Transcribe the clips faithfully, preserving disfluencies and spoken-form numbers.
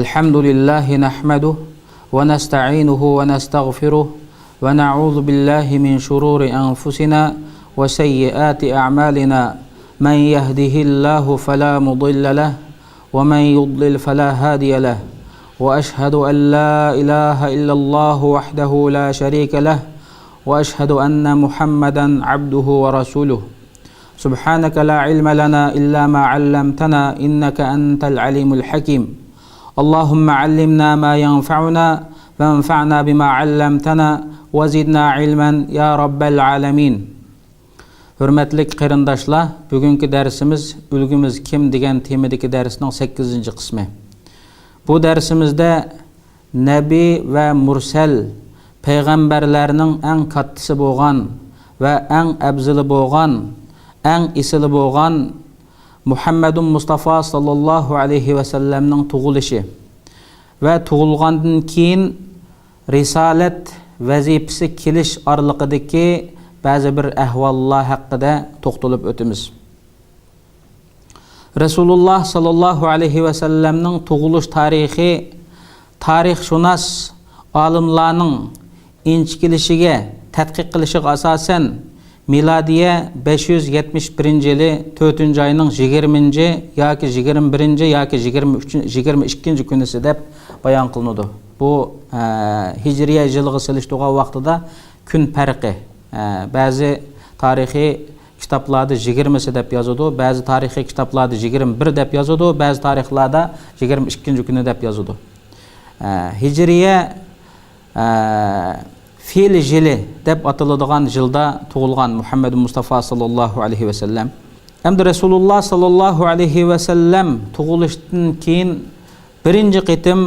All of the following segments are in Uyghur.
الحمد لله نحمده ونستعينه ونستغفره ونعوذ بالله من شرور أنفسنا وسيئات أعمالنا. من يهده الله فلا مضل له ومن يضلل فلا هادي له. وأشهد أن لا إله إلا الله وحده لا شريك له. وأشهد أن محمدا عبده ورسوله. سبحانك لا علم لنا إلا ما علمتنا إنك أنت العليم الحكيم. اللهم علمنا ما ينفعنا وانفعنا بما علمتنا وزدنا علما يا رب العالمين. ھۆرمەتلىك قېرىنداشلار، بۈگۈنكى دەرسىمىز ئۈلگىمىز كىم دېگەن تېمىدىكى دەرسنىڭ سەككىزىنچى قىسمى. بۇ دەرسىمىزدە نەبى ۋە مۇرسەل پەيغەمبەرلەرنىڭ ئەڭ كاتتىسى بولغان ۋە ئەڭ ئەپزىلى بولغان، ئەڭ ئېسىلى بولغان مۇھەممەدۇن مۇستافا ساللاللاھۇ ئەلەيھى ۋەسەللەمنىڭ تۇغۇلۇشى ۋە تۇغۇلغاندىن كېيىن رىسالەت ۋەزىپىسى كېلىش ئارىلىقىدىكى بەزى بىر ئەھۋاللار ھەققىدە توختىلىپ ئۆتىمىز. رەسۇلۇللا ساللاللاھۇ ئەلەيھى ۋەسەللەمنىڭ تۇغۇلۇش تارىخى تارىخشۇناس ئالىملارنىڭ ئىنچىكىلىشىگە، تەتقىق قىلىشىغا ئاساسەن، مىلادىيە بەش يۈز يەتمىش بىرىنچى يىلى تۆتىنچى ئاينىڭ يىگىرمىنچى ياكى يىگىرمە بىرىنچى ياكى يىگىرمە ئۈچىنچى، يىگىرمە ئىككىنچى كۈنىسى دەپ بايان قىلىنىدۇ. بۇ، ئە، ھىجرىيە يىلىغا سېلىشتۇرغان ۋاقتىدا كۈن پەرقى. ئە، بەزى تارىخىي كىتابلاردا يىگىرمىسى دەپ يازىدۇ، بەزى تارىخىي كىتابلاردا يىگىرمە بىر دەپ يازىدۇ، بەزى تارىخلاردا يىگىرمە ئىككىنچى كۈنى دەپ يازىدۇ. ئە، ھىجرىيە، ئە، فىل يىلى دەپ ئاتىلىدىغان يىلدا تۇغۇلغان مۇھەممەد مۇستافا ساللاللاھۇ ئەلەيھى ۋەسەللەم. ئەمدى رەسۇلۇللا ساللاللاھۇ ئەلەيھى ۋەسەللەم تۇغۇلۇشتىن كېيىن بىرىنچى قېتىم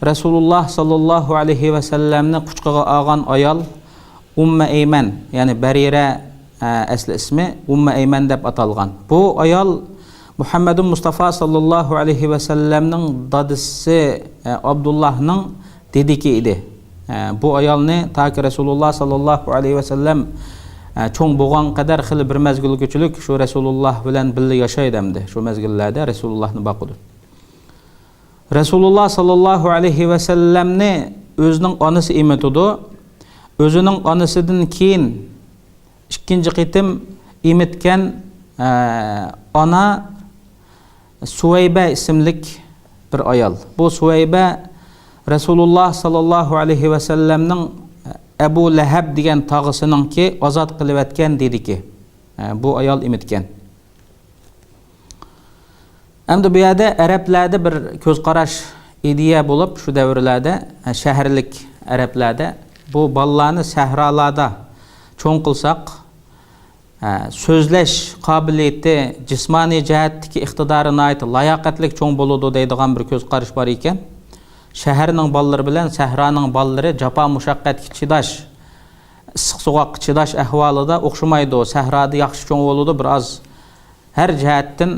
رەسۇلۇللا ساللاللاھۇ ئەلەيھى ۋەسەللەمنى قۇچىقىغا ئالغان ئايال ئۇممە ئەيمەن، يەنى بەرىرە، ئە، ئەسلى ئىسمى ئۇممە ئەيمەن دەپ ئاتالغان. بۇ ئايال مۇھەممەدۇن مۇستافا ساللاللاھۇ ئەلەيھى ۋەسەللەمنىڭ دادىسى، ئە، ئابدۇللاھنىڭ دېدىكى ئىدى. ئە، بۇ ئايالنى تاكى رەسۇلۇللا ساللاللاھۇ ئەلەيھى ۋەسەللەم، ئە، چوڭ بولغان قەدەر خېلى بىر مەزگىلگىچىلىك شۇ رەسۇلۇللا بىلەن بىللە ياشايدۇ ئەمدى. شۇ مەزگىللەردە رەسۇلۇللانى باقىدۇ. رەسۇلۇللا ساللاللاھۇ ئەلەيھى ۋەسەللەمنى ئۆزىنىڭ ئانىسى ئېمىتىدۇ. ئۆزىنىڭ ئانىسىدىن كېيىن ئىككىنچى قېتىم ئېمىتكەن، ئە، ئانا سۇۋەيبە ئىسىملىك بىر ئايال. بۇ سۇۋەيبە رەسۇلۇللا ساللاللاھۇ ئەلەيھى ۋەسەللەمنىڭ ئەبۇ لەھەب دېگەن تاغىسىنىڭكى ئازاد قىلىۋەتكەن دېدىكى. ئە، بۇ ئايال ئېمىتكەن. ئەمدى بۇ يەردە ئەرەبلەردە بىر كۆز قاراش، ئىدىيە بولۇپ، شۇ دەۋرلەردە، ئە، شەھەرلىك ئەرەبلەردە بۇ بالىلارنى سەھرالاردا چوڭ قىلساق، ئە، سۆزلەش قابىلىيىتى، جىسمانىي جەھەتتىكى ئىقتىدارى ناھايىتى لاياقەتلىك چوڭ بولىدۇ دەيدىغان بىر كۆز قاراش بار ئىكەن. شەھەرنىڭ بالىلىرى بىلەن سەھرانىڭ بالىلىرى جاپا مۇشەققەتكە چىداش، ئىسسىق سوغۇققا چىداش ئەھۋالىدا ئوخشىمايدۇ. سەھرادا ياخشى چوڭ بولىدۇ، بىر ئاز ھەر جەھەتتىن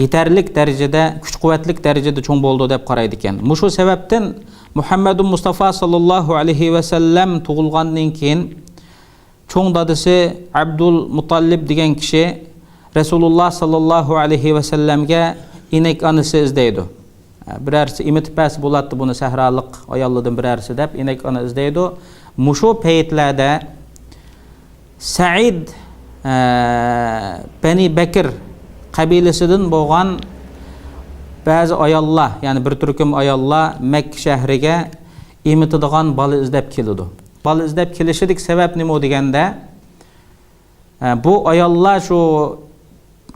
يېتەرلىك دەرىجىدە، كۈچ-قۇۋۋەتلىك دەرىجىدە چوڭ بولىدۇ دەپ قارايدىكەن. مۇشۇ سەۋەبتىن مۇھەممەدۇ مۇستافا ساللاللاھۇ ئەلەيھى ۋەسەللەم تۇغۇلغاندىن كېيىن چوڭ دادىسى ئابدۇل مۇتتالىب دېگەن كىشى رەسۇلۇللا ساللاللاھۇ ئەلەيھى ۋەسەللەمگە ئىنەك ئانىسى ئىزدەيدۇ. بىرەرسى ئېمىتىپ بەرسە بولاتتى بۇنى سەھرالىق ئاياللاردىن بىرەرسى دەپ ئىنەك ئانا ئىزدەيدۇ. مۇشۇ پەيتلەردە سەئىد، ئە، بەنى بەكىر قەبىلىسىدىن بولغان بەزى ئاياللار، يەنى بىر تۈركۈم ئاياللار مەككە شەھىرىگە ئېمىتىدىغان بالا ئىزدەپ كېلىدۇ. بالا ئىزدەپ كېلىشىدىكى سەۋەب نېمە دېگەندە، ئە، بۇ ئاياللار شۇ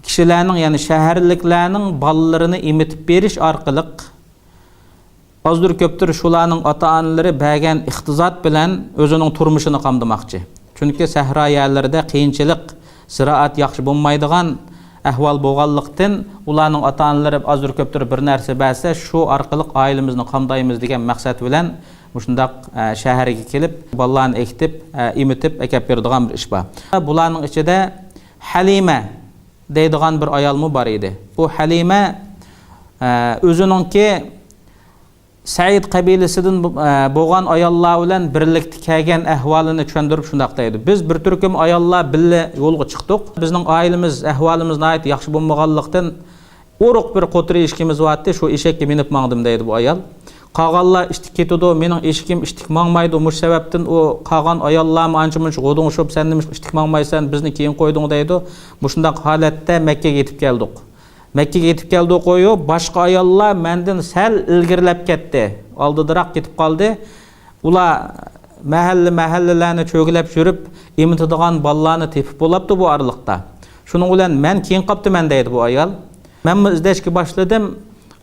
كىشىلەرنىڭ، يەنى شەھەرلىكلەرنىڭ بالىلىرىنى ئېمىتىپ بېرىش ئارقىلىق ئازدۇر كۆپتۇر شۇلارنىڭ ئاتا-ئانىلىرى بەرگەن ئىقتىساد بىلەن ئۆزىنىڭ تۇرمۇشىنى قامدىماقچى. چۈنكى سەھرا يەرلىرىدە قىيىنچىلىق، زىرائەت ياخشى بولمايدىغان ئەھۋال بولغانلىقتىن، ئۇلارنىڭ ئاتا-ئانىلىرى ئازدۇر كۆپتۇر بىر نەرسە بەرسە، شۇ ئارقىلىق ئائىلىمىزنى قامدايمىز دېگەن مەقسەت بىلەن مۇشۇنداق، ئە، شەھەرگە كېلىپ، بالىلارنى ئېكىتىپ، ئە، ئېمىتىپ ئەكەپ بېرىدىغان بىر ئىش بار. بۇلارنىڭ ئىچىدە ھەلىمە دەيدىغان بىر ئايالمۇ بار ئىدى. بۇ ھەلىمە، ئە، ئۆزىنىڭكى سەئىد قەبىلىسىدىن بو-، ئە، بولغان ئاياللار بىلەن بىرلىكتە كەلگەن ئەھۋالىنى چۈشەندۈرۈپ شۇنداق دەيدۇ: «بىز بىر تۈركۈم ئاياللار بىللە يولغا چىقتۇق. بىزنىڭ ئائىلىمىز ئەھۋالىمىز ناھايىتى ياخشى بولمىغانلىقتىن، ئورۇق بىر قوتۇر ئېشىكىمىز بارتتى، شۇ ئېشەككە مىنىپ ماڭدىم» دەيدۇ بۇ ئايال. قالغانلار ئىتتىك كېتىدۇ، مېنىڭ ئېشىكىم ئىتتىك ماڭمايدۇ، مۇشۇ سەۋەبتىن ئۇ قالغان ئاياللارمۇ ئانچە-مۇنچە غودۇڭشۇپ، سەن نېمىشقا ئىتتىك ماڭمايسەن، بىزنى كېيىن قويدۇڭ دەيدۇ. مۇشۇنداق ھالەتتە مەككىگە يېتىپ كەلدۇق. مەككىگە يېتىپ كەلدۇق قويۇپ، باشقا ئاياللار مەندىن سەل ئىلگىرىلەپ كەتتى، ئالدىدىراق كېتىپ قالدى. ئۇلار مەھەللە-مەھەللىلەرنى چۆگىلەپ يۈرۈپ، ئېمىتىدىغان بالىلارنى تېپىپ بولاپتۇ بۇ ئارىلىقتا. شۇنىڭ بىلەن مەن كېيىن قاپتىمەن دەيدۇ بۇ ئايال. مەنمۇ ئىزدەشكە باشلىدىم.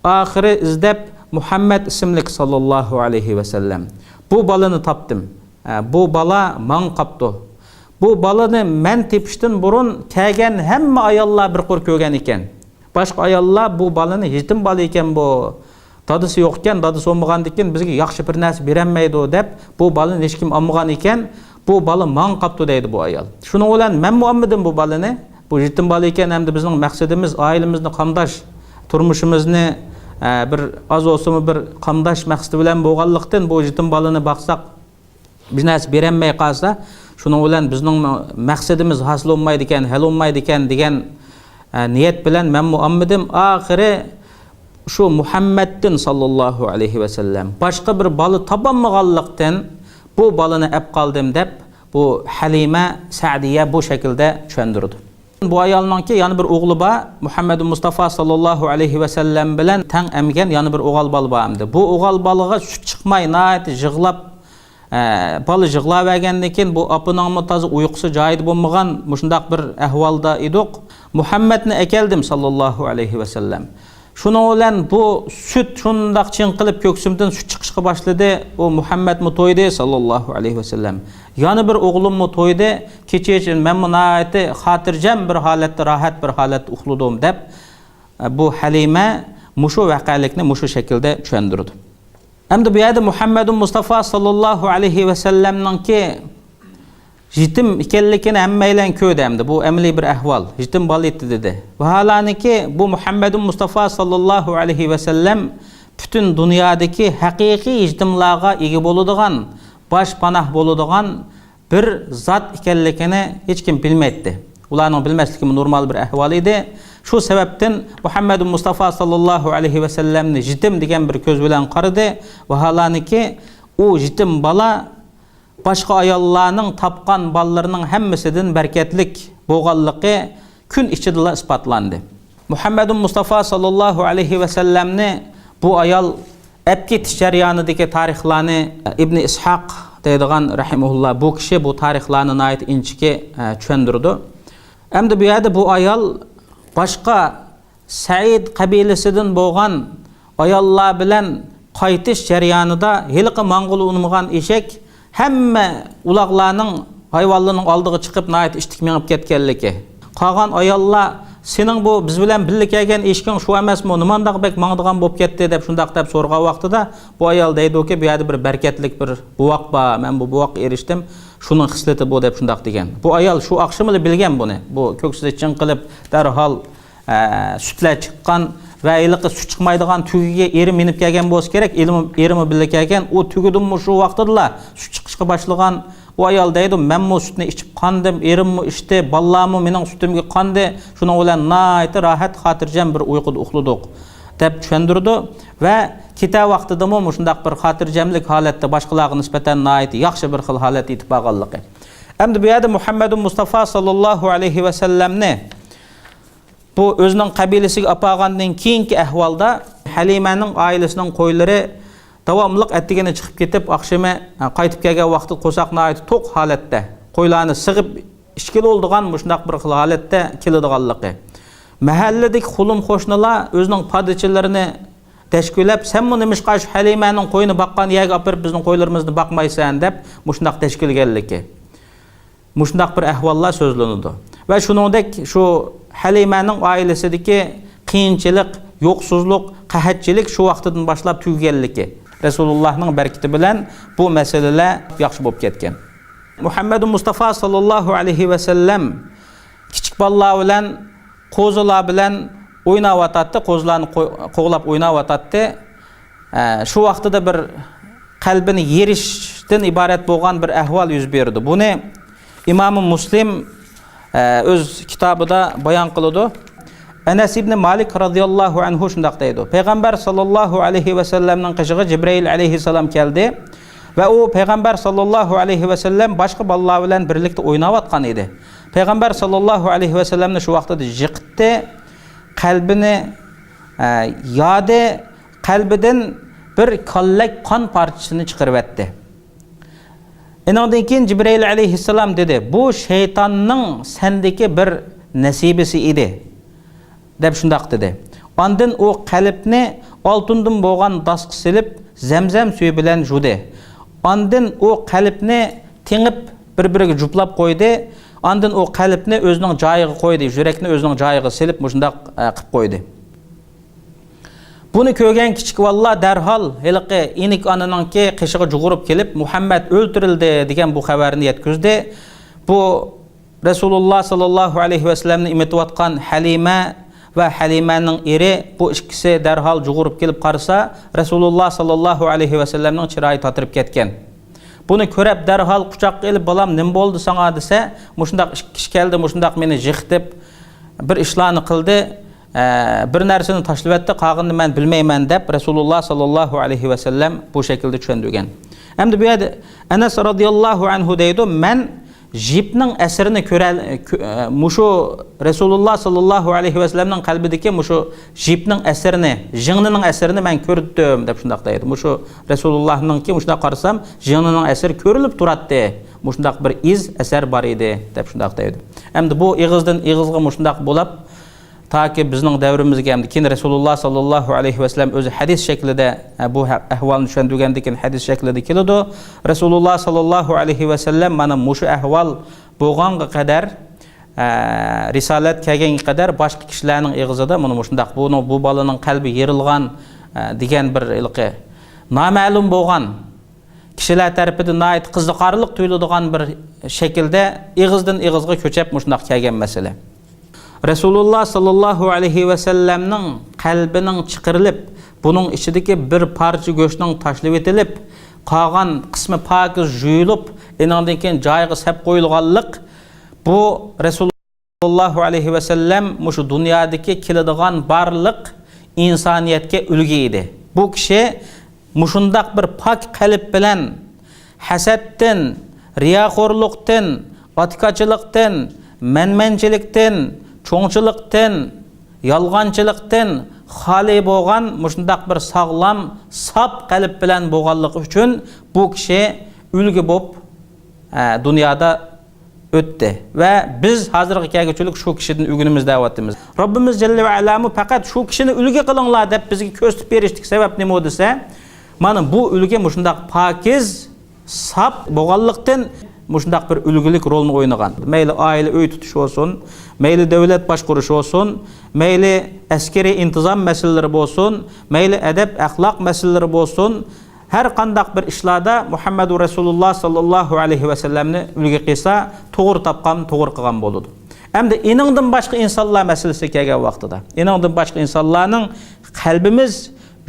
ئاخىرى ئىزدەپ مۇھەممەد ئىسىملىك ساللاللاھۇ ئەلەيھى ۋەسەللەم. بۇ بالىنى تاپتىم. ھە، بۇ بالا ماڭا قاپتۇ. بۇ بالىنى مەن تېپىشتىن بۇرۇن كەلگەن ھەممە ئاياللار بىر قۇر كۆرگەن ئىكەن. باشقا ئاياللار بۇ بالىنى يېتىم بالا ئىكەن بۇ، دادىسى يوق ئىكەن، دادىسى بولمىغاندىكىن بىزگە ياخشى بىر نەرسە بېرەلمەيدۇ دەپ، بۇ بالىنى ھېچكىم ئالمىغان ئىكەن، بۇ بالا ماڭا قاپتۇ دەيدۇ بۇ ئايال. شۇنىڭ بىلەن مەنمۇ ئالمىدىم بۇ بالىنى. بۇ يېتىم بالا ئىكەن، ئەمدى بىزنىڭ مەقسىتىمىز ئائىلىمىزنى قامداش، تۇرمۇشىمىزنى، ئە، بىر ئاز بولسىمۇ بىر قامداش مەقسىتى بىلەن بولغانلىقتىن، بۇ يېتىم بالىنى باقساق، بىر نەرسە بېرەلمەي قالسا، شۇنىڭ بىلەن بىزنىڭ مەقسىتىمىز ھاسىل بولمايدىكەن، ھەل بولمايدىكەن دېگەن، ئە، نىيەت بىلەن مەنمۇ ئالمىدىم. ئاخىرى شۇ مۇھەممەدتىن ساللاللاھۇ ئەلەيھى ۋەسەللەم باشقا بىر بالا تاپالمىغانلىقتىن، بۇ بالىنى ئەپ قالدىم دەپ، بۇ ھەلىمە سەئدىيە بۇ شەكىلدە چۈشەندۈرىدۇ. بۇ ئايالنىڭكى يەنە بىر ئوغلى بار، مۇھەممەدۇل مۇستافا ساللاللاھۇ ئەلەيھى ۋەسەللەم بىلەن تەڭ ئەمگەن يەنە بىر ئوغۇل بالا بار ئەمدى. بۇ ئوغۇل بالىغا سۈت چىقماي، ناھايىتى يىغلاپ، ئە، بالا يىغلاۋەرگەندىن كېيىن، بۇ ئاپىنىڭمۇ تازا ئۇيقۇسى جايىدا بولمىغان، مۇشۇنداق بىر ئەھۋالدا ئىدۇق. مۇھەممەدنى ئەكەلدىم ساللاللاھۇ ئەلەيھى ۋەسەللەم. شۇنىڭ بىلەن بۇ سۈت شۇنداق چىڭقىلىپ كۆكسۈمدىن سۈت چىقىشقا باشلىدى. ئۇ مۇھەممەدمۇ تويدى ساللاللاھۇ ئەلەيھى ۋەسەللەم. يەنە بىر ئوغلۇممۇ تويدى. كېچىچە مەنمۇ ناھايىتى خاتىرجەم بىر ھالەتتە، راھەت بىر ھالەتتە ئۇخلىدىم دەپ، بۇ ھەلىمە مۇشۇ ۋەقەلىكنى مۇشۇ شەكىلدە چۈشەندۈرىدۇ. ئەمدى بۇ يەردە مۇھەممەدۇل مۇستافا ساللاللاھۇ ئەلەيھى ۋەسەللەمنىڭكى يېتىم ئىكەنلىكىنى ھەممەيلەن كۆردى ئەمدى. بۇ ئەمەلىي بىر ئەھۋال. يېتىم بالا ئىدى دېدى. ۋاھالەنكى، بۇ مۇھەممەدۇل مۇستافا ساللاللاھۇ ئەلەيھى ۋەسەللەم پۈتۈن دۇنيادىكى ھەقىقىي يېتىملارغا ئىگە بولىدىغان، باش پاناھ بولىدىغان بىر زات ئىكەنلىكىنى ھېچكىم بىلمەيتتى. ئۇلارنىڭ بىلمەسلىكىمۇ نورمال بىر ئەھۋال ئىدى. شۇ سەۋەبتىن مۇھەممەدۇل مۇستافا ساللاللاھۇ ئەلەيھى ۋەسەللەمنى يېتىم دېگەن بىر كۆز بىلەن قارىدى. ۋاھالەنكى، ئۇ يېتىم بالا باشقا ئاياللارنىڭ تاپقان بالىلىرىنىڭ ھەممىسىدىن بەرىكەتلىك بولغانلىقى كۈن ئىچىدىلا ئىسپاتلاندى. مۇھەممەدۇل مۇستافا ساللاللاھۇ ئەلەيھى ۋەسەللەمنى بۇ ئايال ئەپ كېتىش جەريانىدىكى تارىخلارنى ئىبنى ئىسھاق دەيدىغان رەھىمەھۇللا، بۇ كىشى بۇ تارىخلارنى ناھايىتى ئىنچىكە، ئە، چۈشەندۈرىدۇ. ئەمدى بۇ يەردە بۇ ئايال باشقا سەئىد قەبىلىسىدىن بولغان ئاياللار بىلەن قايتىش جەريانىدا ھېلىقى ماڭغىلى ئۇنىمىغان ئېشەك ھەممە ئۇلاغلارنىڭ، ھايۋانلىرىنىڭ ئالدىغا چىقىپ، ناھايىتى ئىتتىك مېڭىپ كەتكەنلىكى. قالغان ئاياللار، «سېنىڭ بۇ بىز بىلەن بىللە كەلگەن ئېشىكىڭ شۇ ئەمەسمۇ؟ نېمانداق بەك ماڭىدىغان بولۇپ كەتتى؟» دەپ شۇنداق دەپ سورىغان ۋاقتىدا، بۇ ئايال دەيدۇكى، «بۇ يەردە بىر بەرىكەتلىك بىر بوۋاق بار، مەن بۇ بوۋاققا ئېرىشتىم، شۇنىڭ خىسلىتى بۇ» دەپ شۇنداق دېگەن. بۇ ئايال شۇ ئاخشىمىلا بىلگەن بۇنى. بۇ كۆكسىدە چىڭقىلىپ، دەرھال ئە، سۈتلەر چىققان ۋە ھېلىقى سۈت چىقمايدىغان تۈگىگە ئېرى مىنىپ كەلگەن بولسا كېرەك، ئېرىمۇ، ئېرىمۇ بىللە كەلگەن. ئۇ تۈگىدىنمۇ شۇ ۋاقتىدىلا سۈت چىقىشقا باشلىغان. ئۇ ئايال دەيدۇ، «مەنمۇ سۈتنى ئىچىپ قاندىم، ئېرىممۇ ئىچتى، بالىلارمۇ مېنىڭ سۈتۈمگە قاندى. شۇنىڭ بىلەن ناھايىتى راھەت، خاتىرجەم بىر ئۇيقۇدا ئۇخلىدۇق» دەپ چۈشەندۈرىدۇ. ۋە كېتەر ۋاقتىدىمۇ مۇشۇنداق بىر خاتىرجەملىك ھالەتتە، باشقىلارغا نىسبەتەن ناھايىتى ياخشى بىر خىل ھالەتتە يېتىپ بارغانلىقى. ئەمدى بۇ يەردە مۇھەممەدۇل مۇستافا ساللاللاھۇ ئەلەيھى ۋەسەللەمنى بۇ ئۆزىنىڭ قەبىلىسىگە ئاپارغاندىن كېيىنكى ئەھۋالدا ھەلىمەنىڭ ئائىلىسىنىڭ قويلىرى داۋاملىق ئەتىگىنى چىقىپ كېتىپ، ئاخشىمى، ھە، قايتىپ كەلگەن ۋاقتىدا قورساق ناھايىتى توق ھالەتتە، قويلارنى سېغىپ ئىچكىلى بولىدىغان مۇشۇنداق بىر خىل ھالەتتە كېلىدىغانلىقى. مەھەللىدىكى قولۇم قوشنىلار ئۆزىنىڭ پادىچىلىرىنى دەشكىلەپ، «سەنمۇ نېمىشقا شۇ ھەلىمەنىڭ قويىنى باققان يەرگە ئاپىرىپ بىزنىڭ قويلىرىمىزنى باقمايسەن؟» دەپ مۇشۇنداق دەشكىلىگەنلىكى. مۇشۇنداق بىر ئەھۋاللار سۆزلىنىدۇ. ۋە شۇنىڭدەك شۇ ھەلىمەنىڭ ئائىلىسىدىكى قىيىنچىلىق، يوقسۇزلۇق، قەھەتچىلىك شۇ ۋاقتىدىن باشلاپ تۈگىگەنلىكى. رەسۇلۇللاھنىڭ بەرىكىتى بىلەن بۇ مەسىلىلەر ياخشى بولۇپ كەتكەن. مۇھەممەدۇل مۇستافا ساللاللاھۇ ئەلەيھى ۋەسەللەم كىچىك بالىلار بىلەن، قوزىلار بىلەن ئويناۋاتاتتى، قوزىلارنى قو-، قوغلاپ ئويناۋاتاتتى. ئە، شۇ ۋاقتىدا بىر قەلبىنى يېرىشتىن ئىبارەت بولغان بىر ئەھۋال يۈز بېرىدۇ. بۇنى ئىمامى مۇسلىم، ئە، ئۆز كىتابىدا بايان قىلىدۇ. ئەنەس ئىبنى مالىك رازىياللاھۇ ئەنھۇ شۇنداق دەيدۇ، پەيغەمبەر ساللاللاھۇ ئەلەيھى ۋەسەللەمنىڭ قېشىغا جىبرىئىل ئەلەيھىسسالام كەلدى ۋە ئۇ پەيغەمبەر ساللاللاھۇ ئەلەيھى ۋەسەللەم باشقا بالىلار بىلەن بىرلىكتە ئويناۋاتقان ئىدى. پەيغەمبەر ساللاللاھۇ ئەلەيھى ۋەسەللەمنى شۇ ۋاقتىدا جىقىتتى، قەلبىنى، ئە، يادى، قەلبىدىن بىر كاللەك قان پارچىسىنى چىقىرىۋەتتى. ئېنىڭدىن كېيىن جىبرىئىل ئەلەيھىسسالام دېدى، بۇ شەيتاننىڭ سەندىكى بىر نەسىبىسى ئىدى، دەپ شۇنداق دېدى. ئاندىن ئۇ قەلبنى ئالتۇندىن بولغان داسقا سېلىپ، زەمزەم سۈيى بىلەن جۇدى. ئاندىن ئۇ قەلبنى تېڭىپ، بىر-بىرىگە جۇپلاپ قويدى. ئاندىن ئۇ قەلبنى ئۆزىنىڭ جايىغا قويدى، يۈرەكنى ئۆزىنىڭ جايىغا سېلىپ، مۇشۇنداق، ئە، قىلىپ قويدى. بۇنى كۆرگەن كىچىك بالىلار دەرھال ھېلىقى ئېنىك ئانىنىڭكى قېشىغا جۇغۇرۇپ كېلىپ، مۇھەممەد ئۆلتۈرۈلدى دېگەن بۇ خەۋەرنى يەتكۈزدى. بۇ رەسۇلۇللا ساللاللاھۇ ئەلەيھى ۋەسەللەمنى ئېمىتىۋاتقان ھەلىمە ۋە ھەلىمەنىڭ ئېرى، بۇ ئىككىسى دەرھال جۇغۇرۇپ كېلىپ قارىسا، رەسۇلۇللا ساللاللاھۇ ئەلەيھى ۋەسەللەمنىڭ چىرايى تاتىرىپ كەتكەن. بۇنى كۆرۈپ دەرھال قۇچاققا ئېلىپ، بالام، نېمە بولدى ساڭا دېسە، مۇشۇنداق ئىككى كىشى كەلدى، مۇشۇنداق مېنى جىقىتىپ، بىر ئىشلارنى قىلدى، ئە، بىر نەرسىنى تاشلىۋەتتى، قالغىنىنى مەن بىلمەيمەن دەپ رەسۇلۇللا ساللاللاھۇ ئەلەيھى ۋەسەللەم بۇ شەكىلدە چۈشەندۈرگەن. ئەمدى بۇ يەردە ئەنەس رازىياللاھۇ ئەنھۇ دەيدۇ، مەن جىپنىڭ ئەسىرىنى كۆرە-، كۆ-، ئە، مۇشۇ رەسۇلۇللا ساللاللاھۇ ئەلەيھى ۋەسەللەمنىڭ قەلبىدىكى مۇشۇ جىپنىڭ ئەسىرىنى، ژىڭنىنىڭ ئەسىرىنى مەن كۆردۈم دەپ شۇنداق دەيدۇ. مۇشۇ رەسۇلۇللانىڭكى مۇشۇنداق قارىسام، ژىڭنىنىڭ ئەسىرى كۆرۈلۈپ تۇراتتى. مۇشۇنداق بىر ئىز، ئەسەر بار ئىدى دەپ شۇنداق دەيدۇ. ئەمدى بۇ ئېغىزدىن ئېغىزغا مۇشۇنداق بولاپ، تاكى بىزنىڭ دەۋرىمىزگە، ئەمدى كېيىن رەسۇلۇللا ساللاللاھۇ ئەلەيھى ۋەسەللەم ئۆزى ھەدىس شەكلىدە، ئە، بۇ ھە-، ئەھۋالنى چۈشەندۈرگەندىن كېيىن ھەدىس شەكلىدە كېلىدۇ. رەسۇلۇللا ساللاللاھۇ ئەلەيھى ۋەسەللەم مانا مۇشۇ ئەھۋال بولغانغا قەدەر، ئە، رىسالەت كەلگەنگە قەدەر باشقا كىشىلەرنىڭ ئېغىزىدا مانا مۇشۇنداق، بۇنىڭ، بۇ بالىنىڭ قەلبى يېرىلغان، ئە، دېگەن بىر ھېلىقى نامەلۇم بولغان، كىشىلەر تەرىپىدىن ناھايىتى قىزىقارلىق تۇيۇلىدىغان بىر شەكىلدە ئېغىزدىن ئېغىزغا كۆچۈپ مۇشۇنداق كەلگەن مەسىلە. رەسۇلۇللا ساللاللاھۇ ئەلەيھى ۋەسەللەمنىڭ قەلبىنىڭ چىقىرىلىپ، بۇنىڭ ئىچىدىكى بىر پارچە گۆشنىڭ تاشلىۋېتىلىپ، قالغان قىسمى پاكىز جۇيۇلۇپ، ئېنىڭدىن كېيىن جايىغا سەپ قويۇلغانلىق، بۇ رەسۇل ساللاللاھۇ ئەلەيھى ۋەسەللەم مۇشۇ دۇنيادىكى كېلىدىغان بارلىق ئىنسانىيەتكە ئۈلگە ئىدى. بۇ كىشى مۇشۇنداق بىر پاك قەلب بىلەن ھەسەتتىن، رىياخورلۇقتىن، ئاتىكاچىلىقتىن، مەنمەنچىلىكتىن، چوڭچىلىقتىن، يالغانچىلىقتىن خالىي بولغان مۇشۇنداق بىر ساغلام، ساپ قەلب بىلەن بولغانلىقى ئۈچۈن بۇ كىشى ئۈلگە بولۇپ، ئە، دۇنيادا ئۆتتى. ۋە بىز ھازىرغا كەلگۈچىلىك شۇ كىشىدىن ئۆگىنىمىز دەۋاتىمىز. رەببىمىز جەللە ۋە ئەلامۇ پەقەت شۇ كىشىنى ئۈلگە قىلىڭلار دەپ بىزگە كۆرسىتىپ بېرىشتىكى سەۋەب نېمە دېسە، مانا بۇ ئۈلگە مۇشۇنداق پاكىز، ساپ بولغانلىقتىن مۇشۇنداق بىر ئۈلگىلىك رولنى ئوينىغان. مەيلى ئائىلە ئۆي تۇتۇش بولسۇن، مەيلى دۆلەت باشقۇرۇش بولسۇن، مەيلى ئەسكىرىي ئىنتىزام مەسىلىلىرى بولسۇن، مەيلى ئەدەپ ئەخلاق مەسىلىلىرى بولسۇن، ھەر قانداق بىر ئىشلاردا مۇھەممەدۇ رەسۇلۇللا ساللاللاھۇ ئەلەيھى ۋەسەللەمنى ئۈلگە قىلسا، توغرا تاپقان، توغرا قىلغان بولىدۇ. ئەمدى ئېنىڭدىن باشقا ئىنسانلار مەسىلىسىگە كەلگەن ۋاقتىدا، ئېنىڭدىن باشقا ئىنسانلارنىڭ قەلبىمىز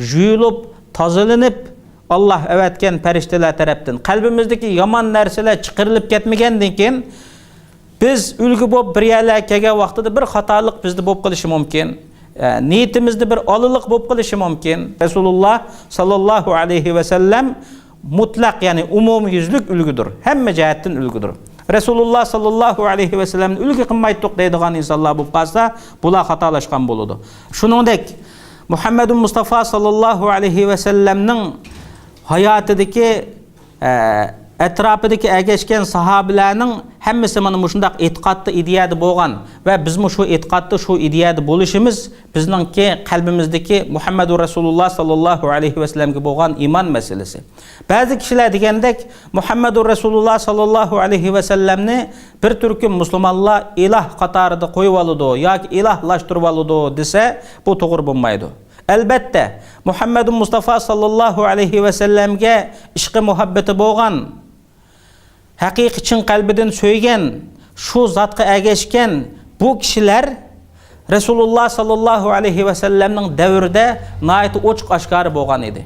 جۇيۇلۇپ، تازىلىنىپ، ئاللا ئەۋەتكەن پەرىشتىلەر تەرەپتىن قەلبىمىزدىكى يامان نەرسىلەر چىقىرىلىپ كەتمىگەندىن كېيىن، بىز ئۈلگە بولۇپ بىر يەرلەرگە كەلگەن ۋاقتىدا بىر خاتالىق بىزدە بولۇپ قېلىشى مۇمكىن. ئە، نىيىتىمىزدە بىر ئالىلىق بولۇپ قېلىشى مۇمكىن. رەسۇلۇللا ساللاللاھۇ ئەلەيھى ۋەسەللەم مۇتلەق، يەنى ئومۇميۈزلۈك ئۈلگىدۇر. ھەممە جەھەتتىن ئۈلگىدۇر. رەسۇلۇللا ساللاللاھۇ ئەلەيھى ۋەسەللەمنى ئۈلگە قىلمايتتۇق دەيدىغان ئىنسانلار بولۇپ قالسا، بۇلار خاتالاشقان بولىدۇ. شۇنىڭدەك، مۇھەممەدۇل مۇستافا ساللاللاھۇ ئەلەيھى ۋەسەللەمنىڭ ھاياتىدىكى ئە، ئەتراپىدىكى ئەگەشكەن ساھابىلەرنىڭ ھەممىسى مانا مۇشۇنداق ئېتىقادتا، ئىدىيەدە بولغان ۋە بىزمۇ شۇ ئېتىقادتا، شۇ ئىدىيەدە بولۇشىمىز بىزنىڭكى قەلبىمىزدىكى مۇھەممەدۇر رەسۇلۇللا ساللاللاھۇ ئەلەيھى ۋەسەللەمگە بولغان ئىمان مەسىلىسى. بەزى كىشىلەر دېگەندەك، مۇھەممەدۇر رەسۇلۇللا ساللاللاھۇ ئەلەيھى ۋەسەللەمنى بىر تۈركۈم مۇسۇلمانلار ئىلاھ قاتارىدا قويۇۋالىدۇ ياكى ئىلاھلاشتۇرۇۋالىدۇ دېسە، بۇ توغرا بولمايدۇ. ئەلبەتتە، مۇھەممەدۇ مۇستافا ساللاللاھۇ ئەلەيھى ۋەسەللەمگە ئىشقى مۇھەببىتى بولغان، ھەقىقىي چىن قەلبىدىن سۆيگەن، شۇ زاتقا ئەگەشكەن بۇ كىشىلەر رەسۇلۇللا ساللاللاھۇ ئەلەيھى ۋەسەللەمنىڭ دەۋرىدە ناھايىتى ئوچۇق ئاشكارا بولغان ئىدى.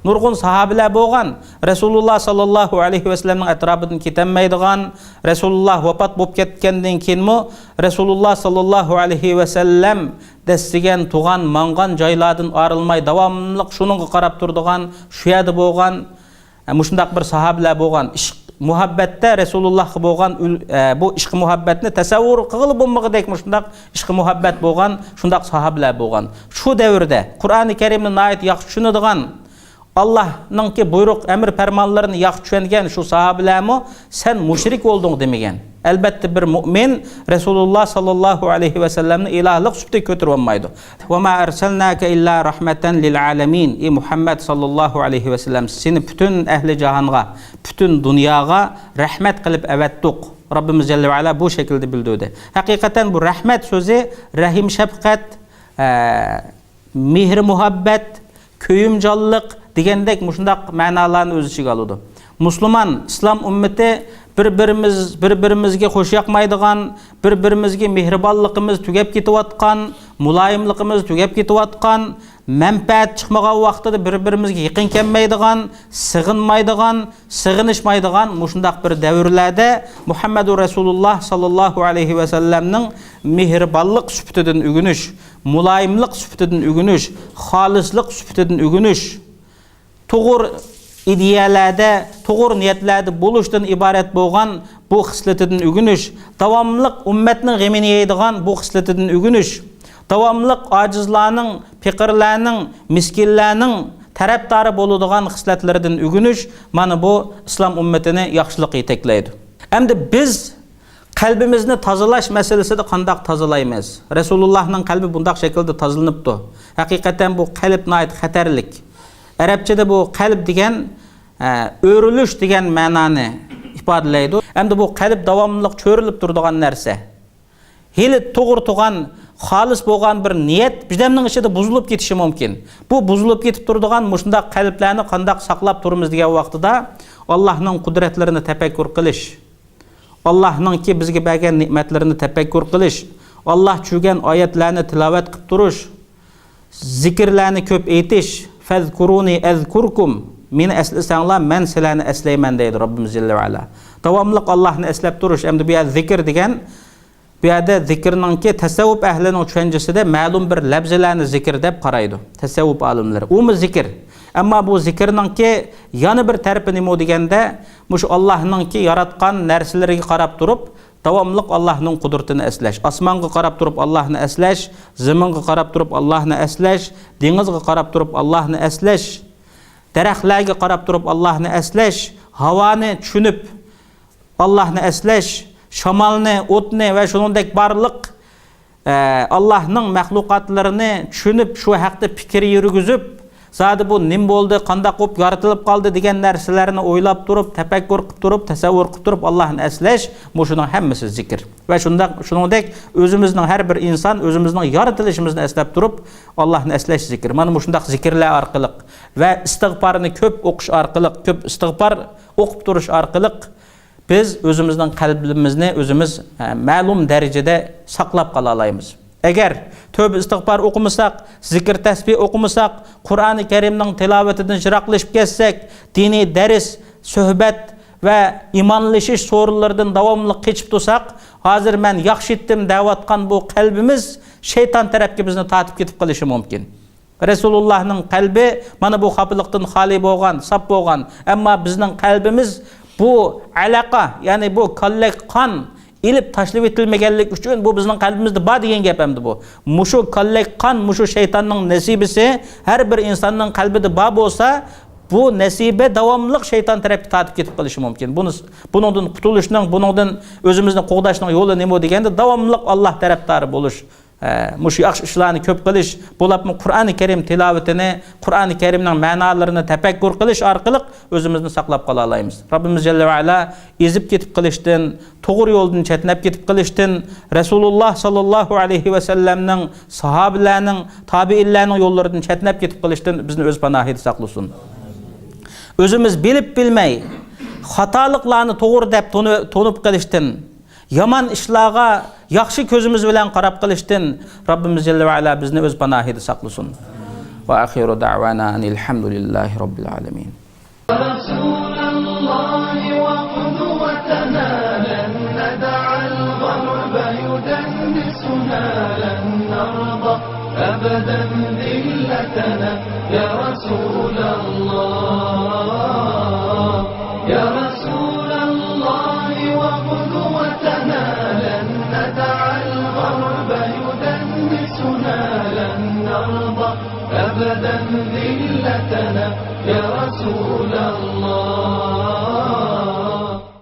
نۇرغۇن ساھابىلەر بولغان، رەسۇلۇللا ساللاللاھۇ ئەلەيھى ۋەسەللەمنىڭ ئەتراپىدىن كېتەلمەيدىغان، رەسۇلۇللا ۋاپات بولۇپ كەتكەندىن كېيىنمۇ رەسۇلۇللا ساللاللاھۇ ئەلەيھى ۋەسەللەم دەسسىگەن، تۇغان، ماڭغان جايلاردىن ئايرىلماي، داۋاملىق شۇنىڭغا قاراپ تۇرىدىغان، شۇ يەردە بولغان، مۇشۇنداق بىر ساھابىلەر بولغان. ئىشق مۇھەببەتتە رەسۇلۇللاھقا بولغان ئۈل-، ئە، بۇ ئىشق مۇھەببەتنى تەسەۋۋۇر قىلغىلى بولمىغۇدەك مۇشۇنداق ئىشق مۇھەببەت بولغان، شۇنداق ساھابىلەر بولغان. شۇ دەۋردە قۇرئانى كەرىمنى ناھايىتى ياخشى چۈشىنىدىغان، ئاللاھنىڭكى بۇيرۇق، ئەمر پەرمانلىرىنى ياخشى چۈشەنگەن شۇ ساھابىلەرمۇ «سەن مۇشرىك بولدۇڭ» دېمىگەن. ئەلبەتتە، بىر مۇئمىن رەسۇلۇللا ساللاللاھۇ ئەلەيھى ۋەسەللەمنى ئىلاھلىق سۈپىتىگە كۆتۈرۈۋالمايدۇ. «ۋەما ئەرسەلناكە ئىللا رەھمەتەن لىل ئالەمىن». ئى مۇھەممەد ساللاللاھۇ ئەلەيھى ۋەسەللەم، سېنى پۈتۈن ئەھلى جاھانغا، پۈتۈن دۇنياغا رەھمەت قىلىپ ئەۋەتتۇق. رەببىمىز جەللە ۋە ئالا بۇ شەكىلدە بىلدۈردى. ھەقىقەتەن بۇ رەھمەت سۆزى رەھىم-شەپقەت، ئە، مېھرى-مۇھەببەت، كۆيۈمجانلىق دېگەندەك مۇشۇنداق مەنالارنى ئۆز ئىچىگە ئالىدۇ. مۇسۇلمان، ئىسلام ئۈممىتى بىر-بىرىمىز، بىر-بىرىمىزگە خوش ياقمايدىغان، بىر-بىرىمىزگە مېھرىبانلىقىمىز تۈگەپ كېتىۋاتقان، مۇلايىملىقىمىز تۈگەپ كېتىۋاتقان، مەنپەئەت چىقمىغان ۋاقتىدا بىر-بىرىمىزگە يېقىن كەلمەيدىغان، سېغىنمايدىغان، سېغىنىشمايدىغان مۇشۇنداق بىر دەۋرلەردە مۇھەممەدۇر رەسۇلۇللا ساللاللاھۇ ئەلەيھى ۋەسەللەمنىڭ مېھرىبانلىق سۈپىتىدىن ئۆگىنىش، مۇلايىملىق سۈپىتىدىن ئۆگىنىش، خالىسلىق سۈپىتىدىن ئۆگىنىش، توغرا ئىدىيەلەردە، توغرا نىيەتلەردە بولۇشتىن ئىبارەت بولغان بۇ خىسلىتىدىن ئۆگىنىش، داۋاملىق ئۈممەتنىڭ غېمىنى يەيدىغان بۇ خىسلىتىدىن ئۆگىنىش، داۋاملىق ئاجىزلارنىڭ، پېقىرلارنىڭ، مىسكىنلارنىڭ تەرەپدارى بولىدىغان خىسلەتلىرىدىن ئۆگىنىش، مانا بۇ ئىسلام ئۈممىتىنى ياخشىلىققا يېتەكلەيدۇ. ئەمدى بىز قەلبىمىزنى تازىلاش مەسىلىسىدە قانداق تازىلايمىز؟ رەسۇلۇللاھنىڭ قەلبى بۇنداق شەكىلدە تازىلىنىپتۇ. ھەقىقەتەن بۇ قەلب ناھايىتى خەتەرلىك. ئەرەبچىدە بۇ قەلب دېگەن، ئە، ئۆرۈلۈش دېگەن مەنانى ئىپادىلەيدۇ. ئەمدى بۇ قەلب داۋاملىق چۆرۈلۈپ تۇرىدىغان نەرسە. ھېلى توغرا تۇغان، خالىس بولغان بىر نىيەت بىردەمنىڭ ئىچىدە بۇزۇلۇپ كېتىشى مۇمكىن. بۇ بۇزۇلۇپ كېتىپ تۇرىدىغان مۇشۇنداق قەلبلەرنى قانداق ساقلاپ تۇرىمىز دېگەن ۋاقتىدا، ئاللاھنىڭ قۇدرەتلىرىنى تەپەككۇر قىلىش، ئاللاھنىڭكى بىزگە بەرگەن نېمەتلىرىنى تەپەككۇر قىلىش، ئاللاھ چۈشۈرگەن ئايەتلەرنى تىلاۋەت قىلىپ تۇرۇش، زىكىرلەرنى كۆپ ئېيتىش، «فەزكۇرۇنى ئەزكۇركۇم»، «مېنى ئەسلىسەڭلار، مەن سىلەرنى ئەسلەيمەن» دەيدۇ رەببىمىز جەللە ۋە ئالا. داۋاملىق ئاللاھنى ئەسلەپ تۇرۇش. ئەمدى بۇ يەردە زىكىر دېگەن، بۇ يەردە زىكىرنىڭكى تەسەۋۋۇپ ئەھلىنىڭ چۈشەنچىسىدە مەلۇم بىر لەپزىلەرنى زىكىر دەپ قارايدۇ تەسەۋۋۇپ ئالىملىرى. ئۇمۇ زىكىر. ئەمما بۇ زىكىرنىڭكى يەنە بىر تەرىپى نېمە دېگەندە، مۇشۇ ئاللاھنىڭكى ياراتقان نەرسىلىرىگە قاراپ تۇرۇپ، داۋاملىق ئاللاھنىڭ قۇدرىتىنى ئەسلەش، ئاسمانغا قاراپ تۇرۇپ ئاللاھنى ئەسلەش، زېمىنغا قاراپ تۇرۇپ ئاللاھنى ئەسلەش، دېڭىزغا قاراپ تۇرۇپ ئاللاھنى ئەسلەش، دەرەخلەرگە قاراپ تۇرۇپ ئاللاھنى ئەسلەش، ھاۋانى چۈشىنىپ ئاللاھنى ئەسلەش، شامالنى، ئوتنى ۋە شۇنىڭدەك بارلىق، ئە، ئاللاھنىڭ مەخلۇقاتلىرىنى چۈشىنىپ، شۇ ھەقتە پىكىر يۈرگۈزۈپ، زادى بۇ نېمە بولدى، قانداق بولۇپ يارىتىلىپ قالدى دېگەن نەرسىلەرنى ئويلاپ تۇرۇپ، تەپەككۇر قىلىپ تۇرۇپ، تەسەۋۋۇر قىلىپ تۇرۇپ ئاللاھنى ئەسلەش، مۇشۇنىڭ ھەممىسى زىكىر. ۋە شۇنداق، شۇنىڭدەك ئۆزىمىزنىڭ، ھەر بىر ئىنسان ئۆزىمىزنىڭ يارىتىلىشىمىزنى ئەسلەپ تۇرۇپ ئاللاھنى ئەسلەش زىكىر. مانا مۇشۇنداق زىكىرلەر ئارقىلىق ۋە ئىستىغپارنى كۆپ ئوقۇش ئارقىلىق، كۆپ ئىستىغپار ئوقۇپ تۇرۇش ئارقىلىق بىز ئۆزىمىزنىڭ قەلبىمىزنى ئۆزىمىز، ئە، مەلۇم دەرىجىدە ساقلاپ قالالايمىز. ئەگەر تۆۋبە ئىستىغپار ئوقۇمىساق، زىكىر تەسبىھ ئوقۇمىساق، قۇرئانى كەرىمنىڭ تىلاۋىتىدىن يىراقلىشىپ كەتسەك، دىنىي دەرس، سۆھبەت ۋە ئىمانلىشىش سورۇنلىرىدىن داۋاملىق قېچىپ تۇرساق، ھازىر مەن ياخشى ئېيتتىم دەۋاتقان بۇ قەلبىمىز شەيتان تەرەپكە بىزنى تارتىپ كېتىپ قېلىشى مۇمكىن. رەسۇلۇللاھنىڭ قەلبى مانا بۇ خاپىلىقتىن خالىي بولغان، ساپ بولغان. ئەمما بىزنىڭ قەلبىمىز بۇ ئالاقە، يەنى بۇ كاللەك قان ئېلىپ تاشلىۋېتىلمىگەنلىكى ئۈچۈن بۇ بىزنىڭ قەلبىمىزدە بار دېگەن گەپ ئەمدى بۇ. مۇشۇ كاللەك قان، مۇشۇ شەيتاننىڭ نەسىبىسى ھەر بىر ئىنساننىڭ قەلبىدە بار بولسا، بۇ نەسىبە داۋاملىق شەيتان تەرەپكە تارتىپ كېتىپ قېلىشى مۇمكىن. بۇنى، بۇنىڭدىن قۇتۇلۇشنىڭ، بۇنىڭدىن ئۆزىمىزنى قوغداشنىڭ يولى نېمە دېگەندە، داۋاملىق ئاللاھ تەرەپدارى بولۇش. ئە، مۇشۇ ياخشى ئىشلارنى كۆپ قىلىش، بولۇپمۇ قۇرئانى كەرىم تىلاۋىتىنى، قۇرئانى كەرىمنىڭ مەنالىرىنى تەپەككۇر قىلىش ئارقىلىق ئۆزىمىزنى ساقلاپ قالالايمىز. رەببىمىز جەللە ۋە ئالا ئېزىپ كېتىپ قېلىشتىن، توغرا يولدىن چەتنەپ كېتىپ قېلىشتىن، رەسۇلۇللاھ ساللاللاھۇ ئەلەيھى ۋەسەللەمنىڭ، ساھابىلەرنىڭ، تابىئىنلەرنىڭ يوللىرىدىن چەتنەپ كېتىپ قېلىشتىن بىزنى ئۆز پاناھىدا ساقلىسۇن. ئۆزىمىز بىلىپ بىلمەي خاتالىقلارنى توغرا دەپ تونۇ-، تونۇپ قېلىشتىن، يامان ئىشلارغا ياخشى كۆزىمىز بىلەن قاراپ قېلىشتىن رەببىمىز جەللە ۋە ئەلا بىزنى ئۆز پاناھىدا ساقلىسۇن. وآخر دعوانا أن الحمد لله رب العالمين. رسول الله وقدوتنا، لن ندع الغرب يدنسنا، لن نرضى أبدا ذلتنا. يا رسول الله، يا رسول الله وقدوتنا، لن ندع الغرب يدنسنا، لن نرضى أبدا ذلتنا. يا رسول